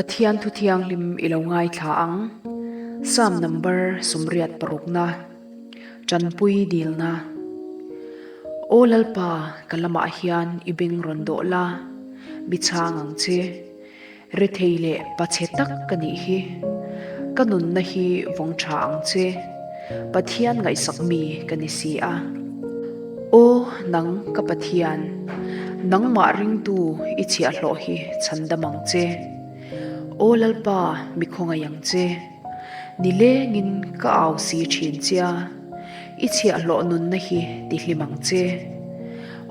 Pathian thu thianghlim i lo ngaithla ang. Psalm number 86na. Tanpui dilna. Aw Lalpa, ka lamah hian i beng rawn dawh la, mi chhang ang che. Rethei leh pachhe tak ka nih hi. Ka nunna hi vawng tha ang che. Pathian ngaihsak mi ka ni si a. Aw nang ka Pathian, nangmah ringtu i chhiahhlawh hi chhandam ang che. Aw Lalpa mi khawngaih ang che. Nilengin ka au si thin che a. I chhiahhlawh nunna hi ti hlim ang che.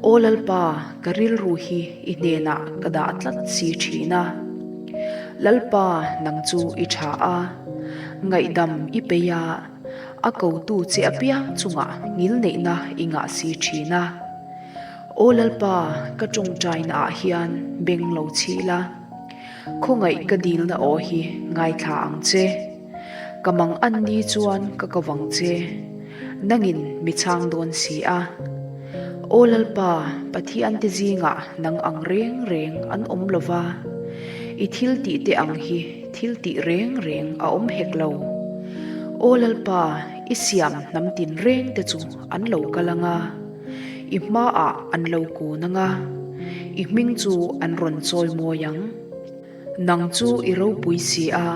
Aw Lalpa, ka rilru hi i hnenah ka dah tlat si thin a. Lalpa, nang chu i tha a, ngaihdam i peih a, a kotu che apiang chungah ngilneihna i ngah si thin a. Aw Lalpa, ka tawngtaina ah hian beng lo chhi la, khawngaih ka dilna aw hi ngaithla ang che. Ka mang an ni chuan ka ko vang che, nangin mi chhang dawn si a. Aw Lalpa, Pathiante zingah nang ang reng reng an awm lo va, i thil tih te ang hi thil tih reng reng a awm hek lo. Aw Lalpa, i siam hnam tin reng te chu an lo kal ang a, i hmaah an lo kun ang a, i hming chu an rawn chawi mawi ang. Nang chu i ropui si a,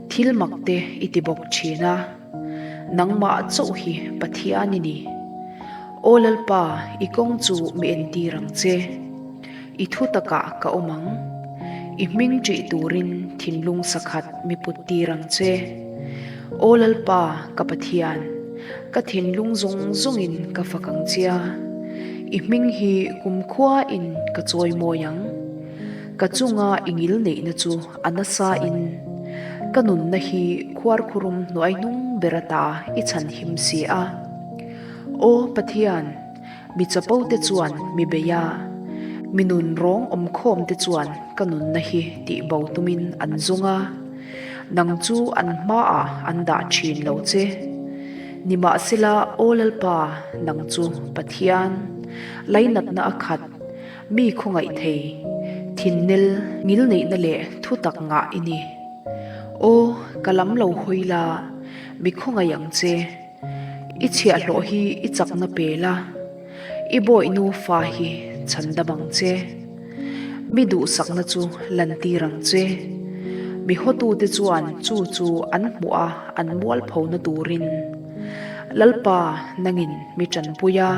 thil mak te i ti bawk thin a, nangmah chauh hi Pathian i ni. Aw Lalpa, i kawng chu mi entir ang che. I thu takah ka awm ang. I hming ṭih turin thinlung sakhat mi put tir ang che. Aw Lalpa, ka Pathian, ka thinlung zawng zawngin ka fak ang che a, i hming hi kumkhuain ka chawimawi ang. Ka chunga i ngil neihna chu a nasa in ka nunna hi khuarkhurum hnuai hnung ber ata i chhan him si a. Aw Pathian, mi chapo te chuan mi bei a, mi nun rawng awm khawm te chuan ka nunna hi tih bo tumin an zawng a, nang chu an hmaah an dah thin lo che. Nimahsela, Aw Lalpa, nang chu Pathian, lainatna a khat, Mi khawngaih thei, thinnel, ngilneihna leh thutak ngah i ni. Aw, ka lam lo hawi la, mi khawngaih ang che. I chhiahhlawh hi i chakna pe la, i bawihnu fa hi chhandam ang che. Mi duhsakna chu lantir ang che. Mi hawtute chuan chu chu an hmuh a an mualphona turin Lalpa nangin mi tanpui a,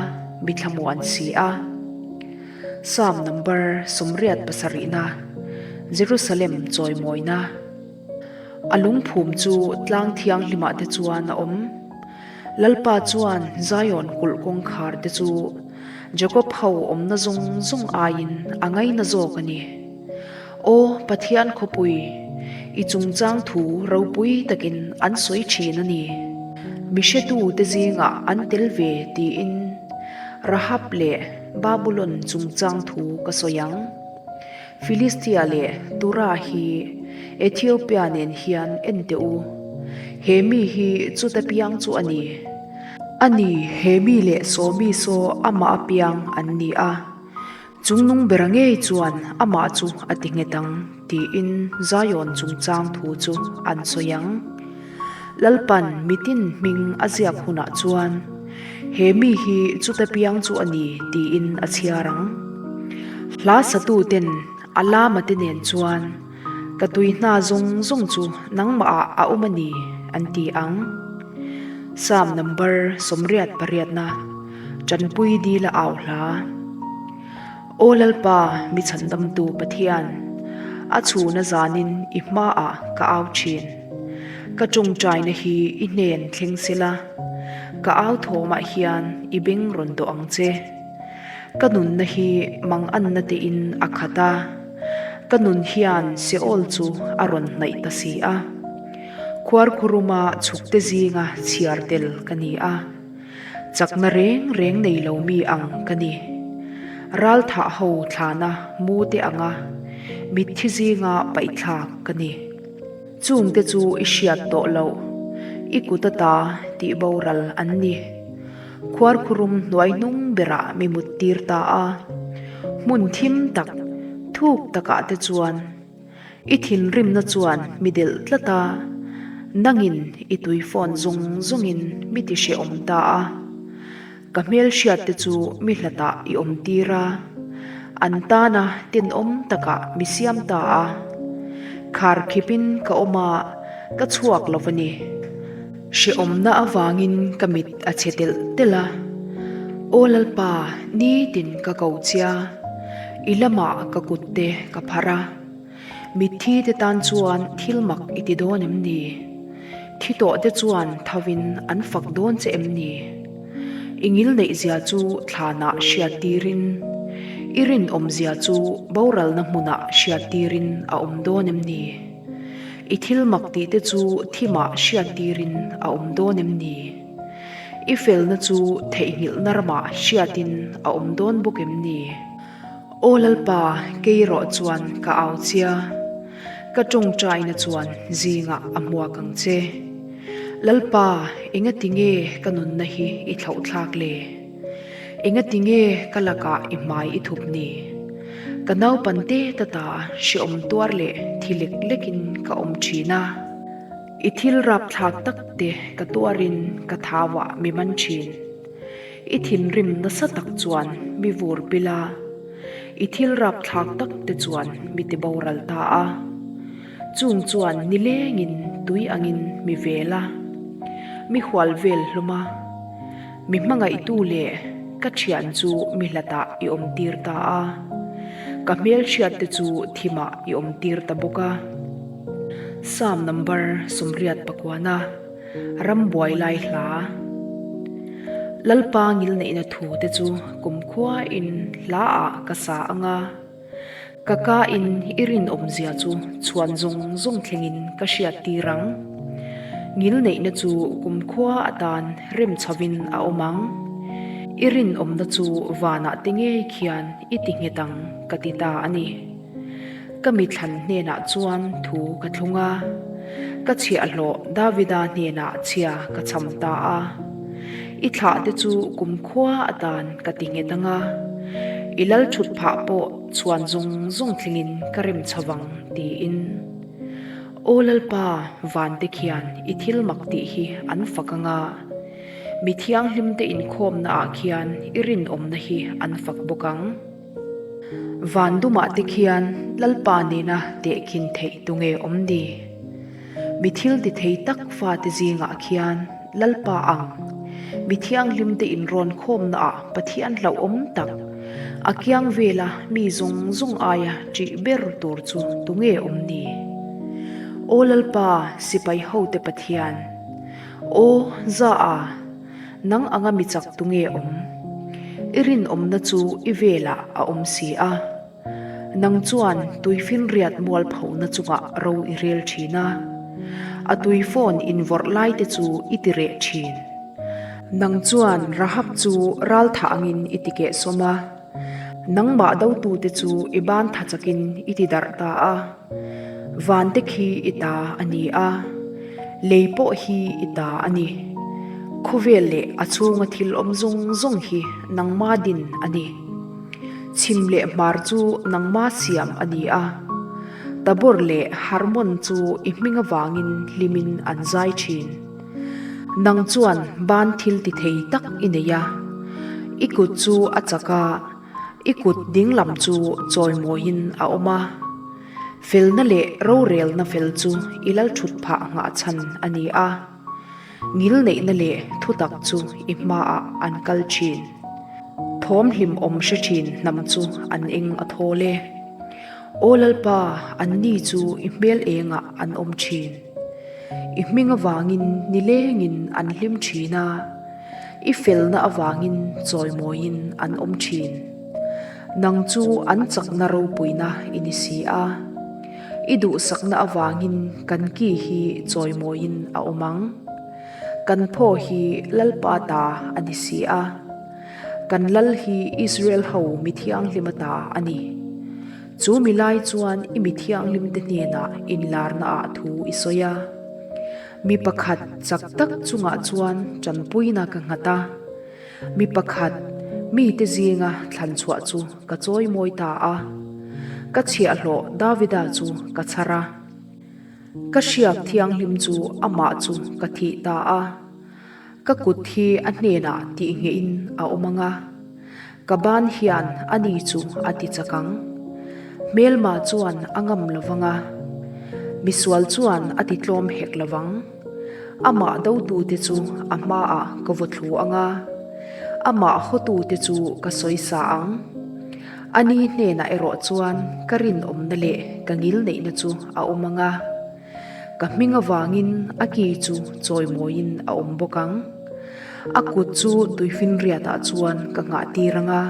mi thlamuan si a. Psalm number 87na, Jerusalem chawimawina. A lungphum chu tlang thianghlimah te chuan a awm. Lalpa chuan Zion kulh kawngkhar te chu Jakob ho awmna zawng zawng aiin a ngaina zawk a ni. Aw Pathian khawpui, i chungchang thu ropui takin an sawi thin a ni. Mi hretute zingah an tel ve tiin Rahab leh Babulon chungchang thu ka sawi ang. Filistia leh Tura hi Ethiopia nen hian en teh u. He mi hi chuta piang chu a ni. A ni, he mi leh Sawmi saw amah a piang an ni a. Chungnung bera ngei chuan amah chu a ti nghet ang, tiin Zion chungchang thu chu an sawi ang. Lalpan mitin hming a ziak hunah chuan, He mi hi chuta piang chu a ni, tiin a chhiar ang. Hla satuten a lamate nen chuan, Ka tui hna zawng zawng chu nangmahah a awm a ni, an ti ang. Psalm number 88na, Tanpui dila au hla. Aw Lalpa, mi chhandamtu Pathian, a chhuna zanin i hmaah ka au thin. Ka tawngtaina hi i hnen thleng sela, ka au thawmah hian i beng rawn dawh ang che. Ka nunna hi manganna tein a khat a, ka nun hian Seol chu a rawn hnaih ta si a. Khuarkhuruma chhukte zinga chhiar tel ka ni a. Chakna reng reng nei lo mi ang ka ni. Ral thah ho thlana mu te anga mitthi zinga paihthlak ka ni. Chungte chu i hriat tawh loh, i kut ata tih boral an ni. Khuarkhurum hnuai hnung berah mi mut tir ta a, hmun thim tak, thuk takah te chuan. I thinrimna chuan mi delh tlat a, nangin i tui fawn zung zungin mi ti hrehawm ta a. Ka hmelhriatte chu mi hlatah i awm tir a, an tana tenawm takah mi siam ta a. Khar khipin ka awm a, ka chhuak lo a ni. Hrehawmna avangin ka mit a chhe telh telh a, Aw Lalpa, nitin ka ko chia, i lamah ka kutte ka pharh a. Mitthi te tan chuan thil mak i ti dawn em ni? Thi tawh te chuan thovin an fak dawn che em ni? I ngil neih zia chu thlanah hriat tirin, i rinawm zia chu boralna hmunah hriat tirin a awm dawn em ni? I thil mak tih te chu thimah hriat tirin a awm dawn em ni? I felna chu theihnghilhna ramah hriatin a awm dawn bawk em ni? Aw Lalpa, kei erawh chuan ka au chia, ka tawngtaina chuan zingah a hmuak ang che. Lalpa, engati nge ka nunna hi i thlauhthlak le? Engati nge ka lakah i hmai i thup ni? Ka naupan te ta ta hrehawm tuar leh thi lek lekin ka awm thin a. I thil rapthlak tak te ka tuarin ka thauah mi man thin. I thinrim nasa tak chuan mi vur pil a, i thil rapthlak tak te chuan mi ti boral ta a. Chung chuan nilengin tui angin mi vel a, mi hual vel hlawm a. Mi hmangaihtu leh ka thian chu mi hlatah i awm tir ta a, ka hmelhriat te chu thimah i awm tir ta bawk a. Psalm number 84. Rambuai lai hla. Lalpa ngilneihna thu te chu kumkhuain hla ah ka sa ang a, ka ka in i rinawmzia chu chhuan zawng zawng thlengin ka hriat tir ang. Ngilneihna chu kumkhua atan rem chhovin a awm ang. I rinawmna chu vanah te ngei khian i ti nghet ang ka ti ta a ni. Ka mithlan hnenah chuan thu ka thlung a, ka chhiahhlawh Davida hnenah chhia ka cham ta a. I thlahte chu kumkhua atan ka ti nghet ang a, i lal thut phah pawh chhuan zawng zawng thlengin ka rem chho vang, tiin. Aw Lalpa, vante khian i thil mak tih hi an fak ang a, mi thianghlimte inkhawmnaah khian i rinawmna hi an fak bawk ang. Van dumah te khian Lalpa nena tehkhin theih tunge awm ni? Mi thil ti thei tak fate zingah khian Lalpa ang, mi thianghlimte inrawn khawmnaah Pathian hlauhawm tak, a kiang vela mi zawng zawng aia ṭih ber tur chu tunge awm ni? Aw Lalpa, sipai hote Pathian, aw Za-a! Nang anga mi chak tu nge awm? I rinawmna chu i velah a awm si a. Nang chuan tuifinriat mualphona chungah ro i rel thin a, a tuifawn invawrh laite chu i ti reh thin. Nang chuan Rahab chu ralthah angin i ti kehsawm a, nangmah dotute chu i ban tha chakin i ti darh ta a. Vante khi i ta a ni a, lei pawh hi i ta a ni. Khawvel leh a chhunga thil awm zawng zawng hi nangma din a ni. Chhim leh hmar chu nangma siam a ni a, Tabor leh Harmon chu i hming avangin hlimin an zai thin. Nang chuan ban thil ti thei tak i nei a, i kut chu a chak a, I kut dinglam chu chawimawiin a awm a, felna leh rorelna fel chu i lalthut phah nghah chhan a ni a, ngilneihna leh thutak chu i hmaah an kal thin. Thawm hlimawm hre thin hnam chu an eng a thawl e. Aw Lalpa, anni chu i hmel engah an awm thin. I hming avangin nilengin an hlim thin a. I felna avangin chawimawiin an awm thin. Nang chu an chakna ropuina i ni si a. I duhsakna avangin kan ki hi chawimawiin a awm ang. Kan phaw hi Lalpa ta a ni si a. Kan lal hi Israel ho mi thianghlima ta a ni. Chu mi lai chuan i mi thianghlimte hnenah inlarnaah thu i sawi a. Mi pakhat chak tak chungah chuan tanpuina ka nghat a, mi pakhat mite zinga thlan chhuah chu ka chawimawi ta a. Ka chhiahhlawh Davida chu ka chhar a. Ka hriak thianghlim chu amah chu ka thih ta a. Ka kut hi a hnenah tihngehin a awm ang a, ka ban hian ani chu a ti chak ang. Hmelma chuan a ngam lo vang a, misual chuan a ti tlawm hek lo vang. Amah dotute chu a hmaah ka vaw thlu ang a, amah hawtute chu ka sawisa ang. Ani hnenah erawh chuan ka rinawmna leh ka ngilneihna chu a awm ang a. Ka hming avangin a ki chu chawimawiin a awm bawk ang. A kut chu tuifinriatah chuan ka nghah tir ang a,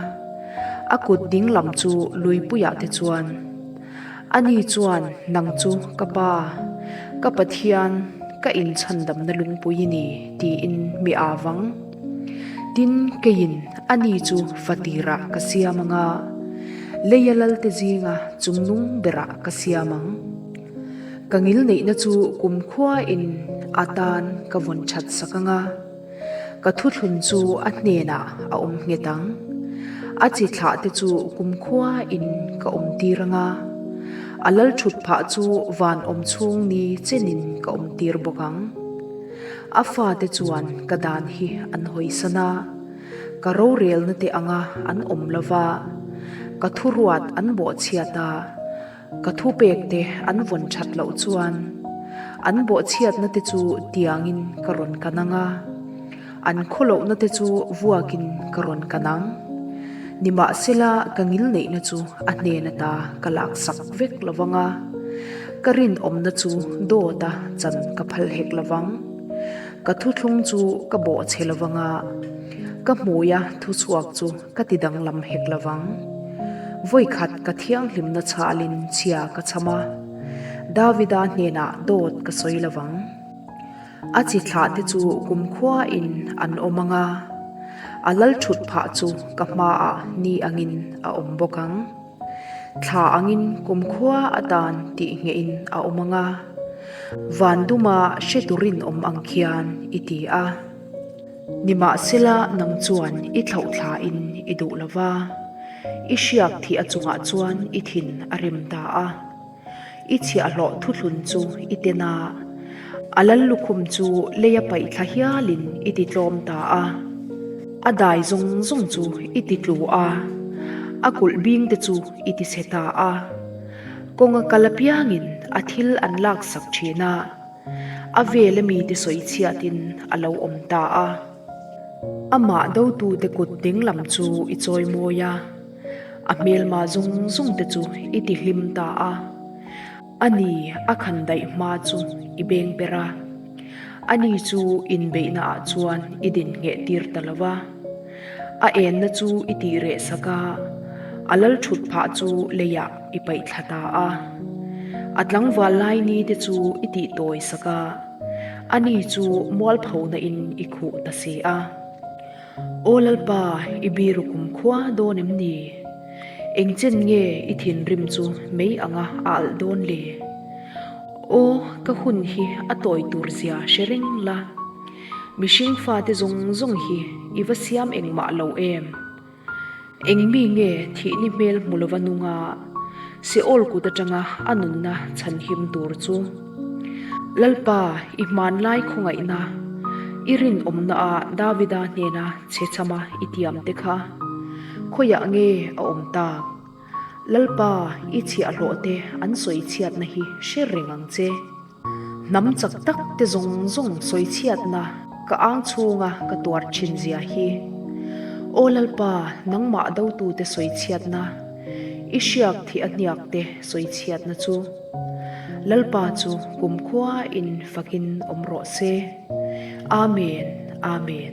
a kut ding lam chu luipuiah te chuan. Ani chuan, Nang chu ka Pa, ka Pathian, ka inchhandamna lungpui i ni, tiin mi aa vang. Tin, keiin ani chu fatirah ka siam ang a, leia lalte zinga chungnung berah ka siam ang. Ka ngilneihna chu kumkhuain a tan ka vawn that sak ang a, ka thuthlun chu a hnenah a awm nghet ang. A chi thlah te chu kumkhuain ka awm tir ang a, a lal thut phah chu van awm chhung ni chenin ka awm tir bawk ang. A fate chuan ka dan hi an hawisan a, ka rorelna te anga an awm lo va, ka thuruat an bawhchhiat a, Ka thupek te an vawn that loh chuan an bawhchhiatna te chu tiangin ka rawn kan ang a, an khawlohna te chu vuakin ka rawn kan ang. Nimahsela ka ngilneihna chu a hnen ata ka laksak vek lo vang a, ka rinawmna chu dawta chan ka phal hek lo vang. Ka thuthlung chu ka bawhchhe lo vang a, ka hmuia thuchhuak chu Ka ti danglam hek lo vang. Vawikhat ka thianghlimna chhalin chhia ka chham a, Davida hnenah dawt ka sawi lo vang. A chi thlah te chu kumkhuain an awm ang a, a lal thut phah chu ka hmaah ni angin a awm bawk ang. Thla angin kumkhua atan tih ngeihin a awm ang a, van duma hre turin awm ang khian i ti a. Nimahsela nang chuan i thlauhthlain i duh lo va, i hriak thih a chungah chuan i thin a rim ta a. I chhiahhlawh thuthlun chu i ten a, a lal lukhum chu leia paih thla hialin i ti tlawm ta a. A dai zawng zawng chu i ti tlu a, a kulh bing te chu i ti chhe ta a. Kawnga kal apiangin a thil an laksak thin a. A vel ami te sawi chhiatin a lo awm ta a. Amah dotute kut ding lam chu i chawi mawi a, a hmelma zawng zawng te chu i ti hlim ta a. A ni a khan daih hma chu i beng ber a, a ni chu inbeihna ah chuan i din ngheh tir ta lo a. A enna chu i tih reh sak a, a lal thut phah chu leiah i paih thla ta a. A tlangval lai ni te chu i tih tawi sak a, a ni chu mualphona in i khuh ta si a. Aw Lalpa, i biru kumkhua dawn em ni? Engchen nge i thinrim chu mei anga a alh dawn le? Aw, ka hun hi a tawi tur zia hre reng la. Mihring fate zawng zawng hi i va siam engmah lo em? Eng mi nge thihni hmel hmu lova nunga Seol kut atanga a nunna chhanhim tur chu? Lalpa, i hmanlai khawngaihna, i rinawmna a Davida hnena che chama i tiam te kha khawiah nge a awm tak? Lalpa, i chhiahhlawh te an sawi chhiatna hi hre reng ang che. Hnam chak tak te zawng zawng sawi chhiatna ka ang chhunga ka tuar thin zia hi. Aw Lalpa, nangmah dotute sawi chhiatna, i hriak thih a hniak te sawi chhiatna chu. Lalpa chu kumkhua in fakin awm rawh se. Amen, Amen.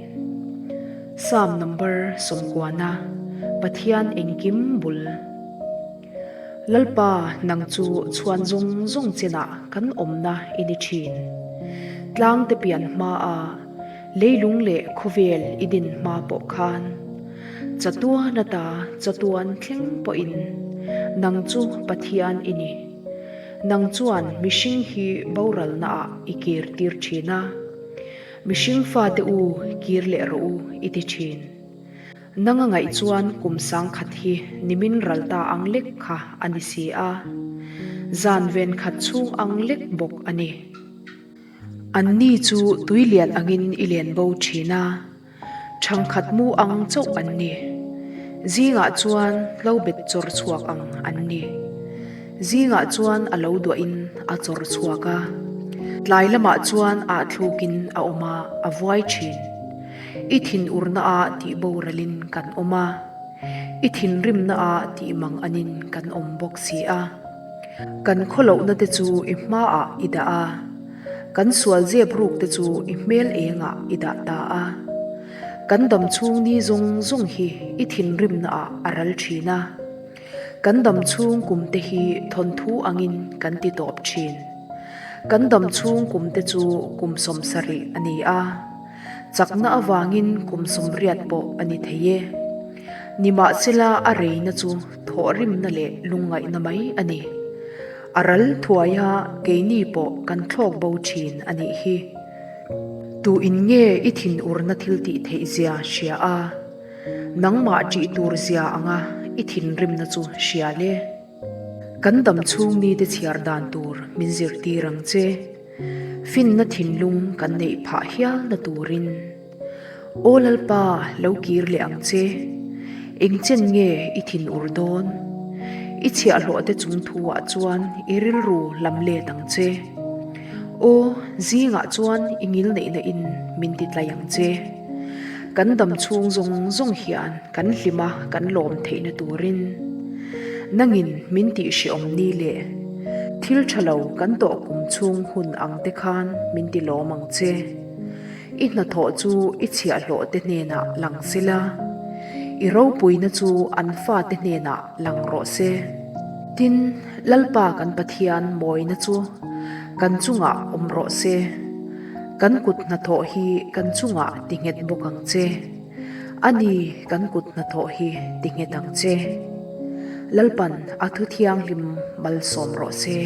Psalm number 90, Pathian engkim bul. Lalpa, nang chu chhuan zawng zawng chenah kan awmna i ni thin. Tlangte pian hmaa leilung leh khawvel i din hma pawh khan, chatuan ata chatuan thleng pawhin nang chu Pathian i ni. Nang chuan mihring hi boralnaah i kir tir thin a, mihring fate u kir leh rawh u i ti thin. Nang a ngaih chuan kum sangkhat hi nimin ral ta ang lek kha a ni si a, zan ven khat chhung ang lek bawk a ni. Anni chu tui lian angin i len bo thin a, Thangkhat mu ang chauh an ni. Zingah chuan hlo bet chawr chhuak ang an ni. Zingah chuan a lo duahin a chawr chhuak a. Tlai lamah chuan ah thlukin a awm a, a vuai thin. I thinurna ah tih boralin kan awm a. I thinrimna ah tih mang anin kan awm bawk si a. Kan khawlohna te chu i hmaah i dah a, kan sual zep ruk te chu i hmel engah i dah ta a. Kan dam chhung ni zawng zawng hi i thinrimna ah a ral thin a. Kan dam chhung kum te hi thawnthu angin kan ti tawp thin. Kan dam chhung kum te chu kum 70 a ni a. Chakna avangin kum 80 pawh a ni thei e. Nimahsela a reina chu thawhrimna leh lungngaihna mai a ni. A ral thuai a keini pawh kan thlawk bo thin a nih hi. Tu in nge i thinurna thil tih theih zia hria a, nangmah ṭih tur zia anga i thinrimna chu hria le. Kan dam chhung nite chhiar dan tur min zirtir ang che. Finna thinlung kan neih phah hial na turin. Aw Lalpa, lo kir leh ang che. Eng chen nge i thin ur dawn? I chhiahhlawh te chung thu ah chuan i rilru lam let ang che. Aw, zingah chuan i ngil neihna in min ti tlai ang che. Kan dam chhung zawng zawng hian kan hlim a kan lawm theihna turin. Nangin min tih hrehawm ni le. Thil tha lo kan tawh kum chhung hun ang te khan min ti lawm ang che. I hnathawh chu i chhiahhlawh te hnenah lang se la, i ropuina chu an fate hnenah lang rawh se. Tin, Lalpa kan Pathian mawina chu kan chungah awm rawh se, kan kut hnathawh hi kan chungah ti nghet bawk ang che. A ni, kan kut hnathawh hi ti nghet ang che. Lalpan a thu thianghlim malsawm rawh se.